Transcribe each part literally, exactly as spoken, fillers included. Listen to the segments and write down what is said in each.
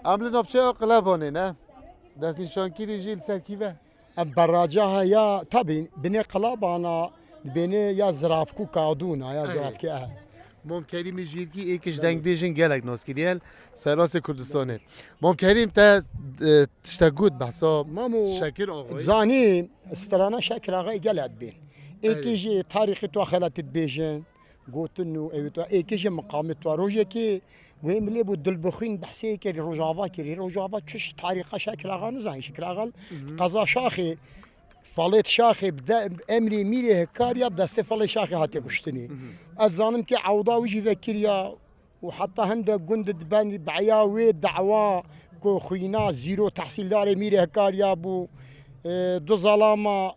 Em li navçeya Qilebonê ne? Destnîşankirî jî li ser kî ve? Em beracaha ya, tabî, binê Qilebana, binê ya Ziravku Kadûna, ya Erê. Ziravki, eh. Mom Kerîmî Jîrkî êk ji dengbêjin gelek naskiriyel serasê Kurdistanê. Mom Kerîm te, e, tiştek got behsa Mamo, Şekir Axayî. Zanî, strana Şekir Axayî gelek bin. Êkî Erê. Jî tarîxê tu xeletî dibêjin. Gotin û ew tu êkê ji miqamê tu rojekê wê milê bû dilbixwîn behsê yekê li Rojava kirî. Rojava çi ji tarîxa Şekir Axa nizanî. Şekir Axa qeza Şaxê, falêt Şaxê bi de-, emrê mîrê hikariya bi destê falê Şaxê hatiye kuştinî. Ez zanim ki ewda wî jî vekiriya û heta hindek gund diben beya wê dawa ku xwîna zîro tehsîldarê mîrê hikariya bû, e, du zalama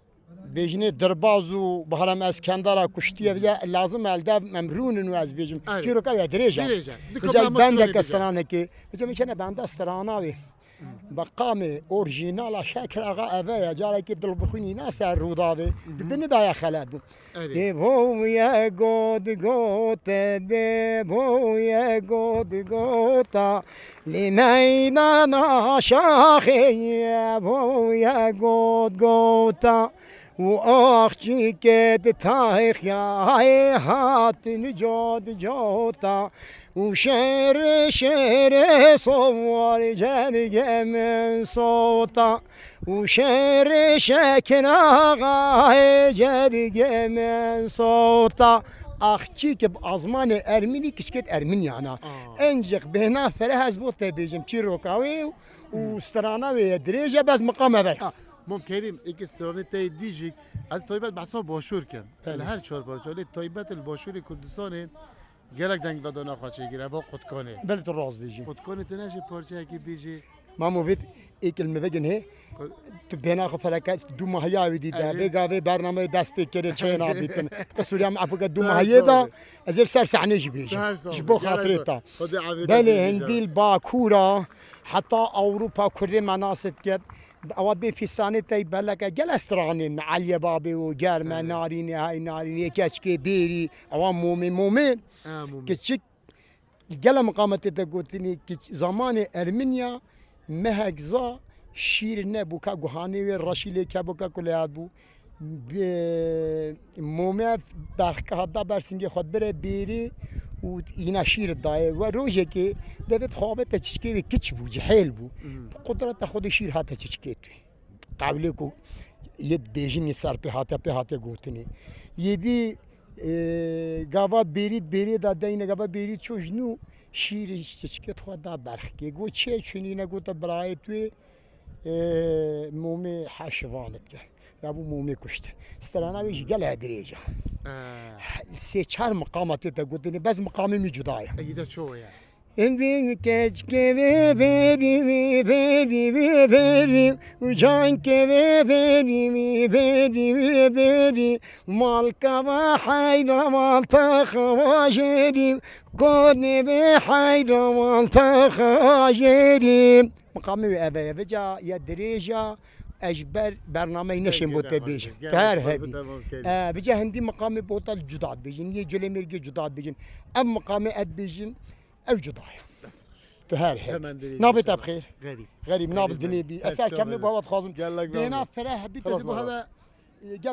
bêjinê Dirbaz û Bahram Eskendera kuştiye, vêca lazim e li dev em rûnin û ez bêjim. Erê. Çîroka ya dirêj e. Dirêj e. Di Vêca kobra bendeke Muslimê bî de. Stranekê. Vêca min çene benda strana wê. Beqamê orjînala Şekir Axa eve ye. Carekê dilbixwînî na ser rûdavê. Di bini daye xelet bû. Erê. Dê boye got gote, dê boye got gota. Li meydana şaxê boye got gota. Û axçîkê di tayxyayê hatin cot cota. Û şêrê şêrê sowar cergê min sota. Û şêrê Şekir Axayê cergê min sota. Axçîkê bi azmanê ermînî kiçkêt ermîniyana. Aa. Encik bêhna fereh ez bo te bêjim çîroka wê û strana wê ye dirêj e, bes miqame ve. Ha, Mom Kerîm, êkê stranê te yê dî jî, ez taybet behsa başûr kim. Belê. Li her çar parça, lê taybet li başûrê Kurdistanê gelek deng vedana xwe çêkir, eva qutkanê. Belê tu rast bêjî. Qutkanê tu ne jî parçeyekî bî jî. Mamo vêt êk li min vegin hê. Qu- Tu bêhna xwe feleke du mahiya wî dî de. Erê. Vê gavê bernameyê dest pê kirê çê nabîtin. Qisûriya min efûke du Ders mahiyê de. Abi. Ez ê ser sehnê jî bêjim. Ders abi. Ji bo Gerek xatirê yok. Te. Xwedê afiyet Belê olsun. Hindî li Bakûra heta Ewropa Kurdê me nas dike. Ewa bê fîstanê tey beleke gele stranên me Eliyê Babê û Germe, Evet. Narînê, hay Narînê, Keçkê Bêrî, ewa Momê Momê. Ha, Momê. Kiçik gele miqametê te gotinî ki zamanê Ermeniya mehek za şîr nebû ka guhanê wê reşî lê kebû ka kuleyat bû. Bi-, Momê berxke hat da ber singê xwe bire bêrê û îna şîr dayê. We rojekê devêt xwe avête çiçkê wê kiç bû, cihêl bû. Mhm. Bi qudreta Xwedê şîr hate çiçkê tu. Qewlê ku yê dibêjinî ser pê hate, pê hate gotinê. Yê dî, e, gava bêrî, bêrê da deyne, gava bêrî çû ji nû şîr çiçkê xwe da berxkê. Got, çê çûnîne, gote, birayê tu yê, e, Momê heşivanit ke. Rabû Momê kuşt. Strana wê jî gelek dirêj e. Ha. Sê çar miqama tê te gotinê, bes miqamê min cuda ye. Ey de ço ye. Hindî keçkê vê berî, vê berî, vê berî, û cankê vê berî, vê berî, vê berî, malka va heyra malta xewa jêrî, konê vê heyra malta xewa jêrî. Miqamê wê eve ye, vêca ya dirêj e, ez ji ber bernameyê neşêm bo te bêjim. Te her hebî. E, vêca hindî miqamê bo te cuda dibêjin, yê Culê Mêrgê cuda dibêjin. Ev miqamê ez dibêjim, ew cuda ye. Tu her hebî. Navê te bi xêr. Xerîb. Xerîb, nav dinê bî. Ez ser kemê bo hewe dixwazim. Bêhna fereh hebî, te zî bo hewe, e, gel